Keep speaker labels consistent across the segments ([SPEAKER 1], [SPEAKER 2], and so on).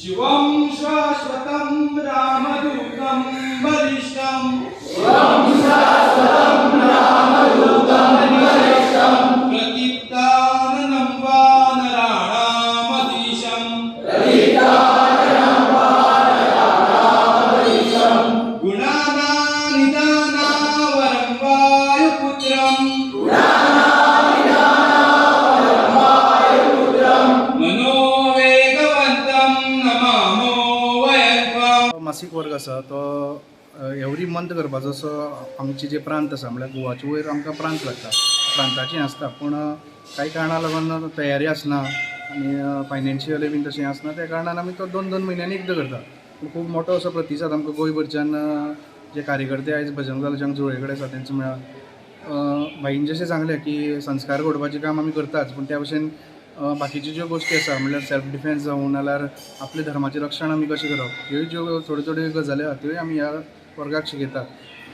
[SPEAKER 1] शिवं शाश्वतं रामदूतं बलिष्ठं प्रदीप्ताननं वानराणामधीशं गुणानानिदानावरं वायुपुत्रम् मनोवेगवन्तं नमामो वयं त्वाम्.
[SPEAKER 2] मासीक वर्ग आसा तो एवरी मंथ करपाचो असो आमचे जे प्रांत आसा, म्हणल्यार गोवाचे वयर आमकां प्रांत लागता, प्रांताचें आसता, पूण कांय कारणा लागून तयारी आसना आनी फायनान्शियली बीन तशें आसना. त्या कारणान आमी तो दोन दोन म्हयन्यांनी एकदां करता. पूण खूब मोठो असो प्रतिसाद आमकां गोंयभरच्यान जे कार्यकर्ते आयज बजरंग दलाचे आमच्या जुळे कडेन आसा तेंचो मेळ्ळा. भाईन जशें सांगलें की संस्कार घडोवपाचें काम आमी करताच, पूण त्या भशेन बाकीच्यो ज्यो गोश्टी आसा, म्हणल्यार सेल्फ डिफेन्स जावं नाल्यार आपल्या धर्माचें रक्षण आमी कशें करप, ह्यो ज्यो थोड्यो थोड्यो गजाली आसा त्योय आमी ह्या वर्गाक शिकयतात.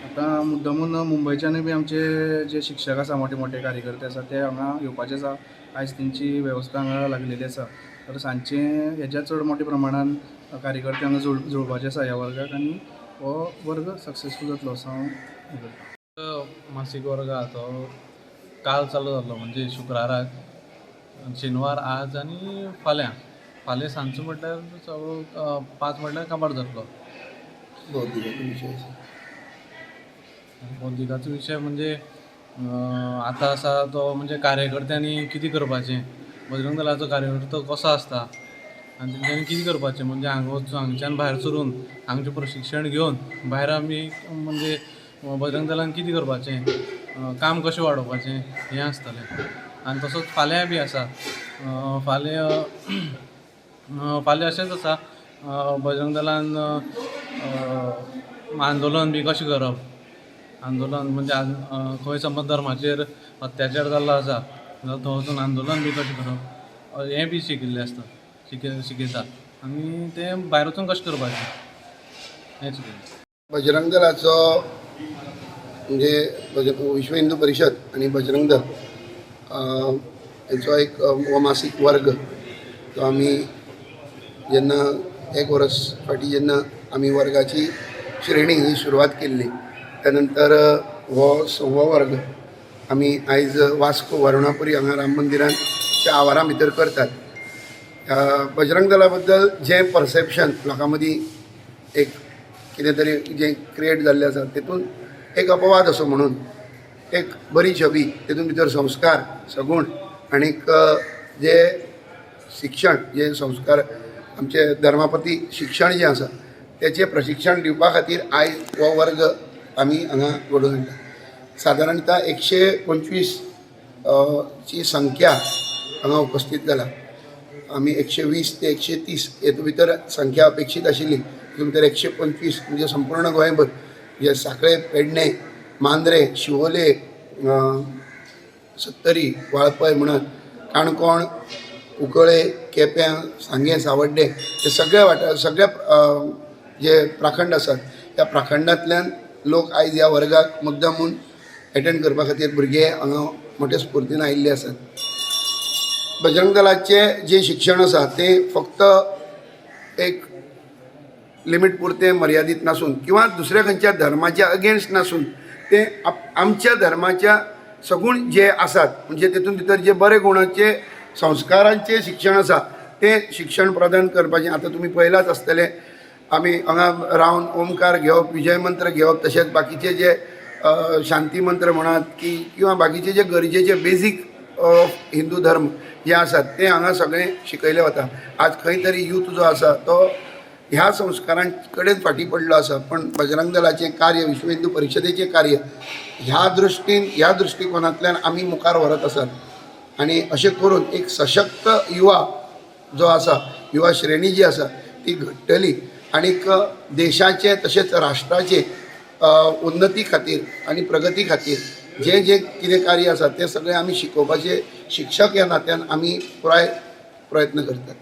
[SPEAKER 2] आतां मुद्दमून मुंबयच्यानूय बी आमचे जे शिक्षक आसा, मोठे मोठे कार्यकर्ते आसा, ते हांगा येवपाचे आसा. आयज तेंची वेवस्था हांगा लागलेली आसा. तर सांजचे हेज्या चड मोठ्या प्रमाणान कार्यकर्ते हांगा जुळपाचे आसा ह्या वर्गाक आनी हो वर्ग सक्सेसफूल जातलो असो हांव हें करतां.
[SPEAKER 3] मासीक वर्ग आहा तो काल चालू जाल्लो, म्हणजे शुक्राराक, शेनवार, आज आनी फाल्यां. फाल्यां सांजचो म्हटल्यार सगळो 5 म्हटल्यार काबार जातलो.
[SPEAKER 4] बौद्धिकाचो विशय आसा.
[SPEAKER 3] बौद्धिकाचो विशय म्हणजे आतां आसा तो म्हणजे कार्यकर्त्यांनी कितें करपाचें, बजरंग दलाचो कार्यकर्तो कसो आसता आनी तेंच्यांनी कितें करपाचें, म्हणजे हांगा वचून हांगच्यान भायर सरून हांगचें प्रशिक्षण घेवन भायर आमी म्हणजे बजरंग दलान कितें करपाचें, काम कशें वाडोवपाचें हें आसतलें. आनी तसोच फाल्यांय बी आसा. फाल्यां फाल्यां अशेंच आसा, बजरंग दलान आंदोलन बी कशें करप, आंदोलन म्हणजे खंय समज धर्माचेर अत्याचार जाल्लो आसा जाल्यार थंय वचून आंदोलन बी कशें करप हें बी शिकिल्लें आसता, शिकयता आनी तें भायर वचून कशें करपाचें हें शिकयता.
[SPEAKER 4] बजरंग दलाचो म्हणजे विश्व हिंदू परिशद आनी बजरंग दल हेचो एक हो मासीक वर्ग तो आमी जेन्ना एक वर्स फाटीं जेन्ना आमी वर्गाची श्रेणी ही सुरवात केल्ली, त्या नंतर हो सव्वो वर्ग आमी आयज वास्को वरुणापुरी हांगा राम मंदिरांच्या आवारा भितर करतात. बजरंग दला बद्दल जें परसेप्शन लोकां मदीं एक कितें तरी जें क्रिएट जाल्लें आसा तेतून एक अपवाद असो म्हणून एक बरी छबी, तेतून भितर संस्कार, सगूण आनीक जे शिक्षण, जे संस्कार आमचे धर्मा प्रती शिक्षण जें आसा तेचें प्रशिक्षण दिवपा खातीर आयज हो वर्ग आमी हांगा घडोवन हाडला. सादारणता 125 ची संख्या हांगा उपस्थीत जाला. आमी 120 ते 130 हेतून भितर संख्या अपेक्षीत आशिल्ली, तितून भितर 125 म्हणजे संपूर्ण गोंयभर म्हणजे सांखळे, पेडणे, मांद्रे, शिवोले, सत्तरी, वाळपय म्हणत काणकोण, कुंकळे, केप्यां, सांगें, सावड्डें हे सगळे वाठार, सगळे जे प्राखंड आसात त्या प्राखंडांतल्यान लोक आयज ह्या वर्गाक मुद्दामून एटेंड करपा खातीर भुरगे हांगा मोठ्या स्फुर्तीन आयिल्ले आसात. बजरंग दलाचें जें शिक्षण आसा तें फक्त एक लिमीट पुरतें मर्यादीत नासून किंवा दुसऱ्या खंयच्या धर्माच्या अगेन्स्ट नासून तें आमच्या धर्माच्या सगूण जे आसात, म्हणजे तेतून भितर जे बरे गुणाचे संस्कारांचें शिक्षण आसा तें शिक्षण प्रदान करपाचें. आतां तुमी पळयलांच आसतलें, आमी हांगा रावन ओमकार घेवप, विजय मंत्र घेवप, तशेंच बाकीचे जे शांती मंत्र म्हणात की किंवा बाकीचे जे गरजेचे बेजीक हिंदू धर्म जे आसात ते हांगा सगळें शिकयलें वता. आज खंय तरी यूथ जो आसा तो ह्या संस्कारां कडेन फाटीं पडलो आसा, पण बजरंग दलाचें कार्य, विश्व हिंदू परिशदेचें कार्य ह्या दृश्टीन, ह्या दृश्टिकोनांतल्यान आमी मुखार व्हरत आसात आनी अशें करून एक सशक्त युवा जो आसा, युवा श्रेणी जी आसा ती घडटली आनीक देशाचे तशेंच राष्ट्राचे उन्नती खातीर आनी प्रगती खातीर जें जें कितें कार्य आसा तें सगळें आमी शिकोवपाचें शिक्षक ह्या नात्यान आमी पुराय प्रयत्न करतात.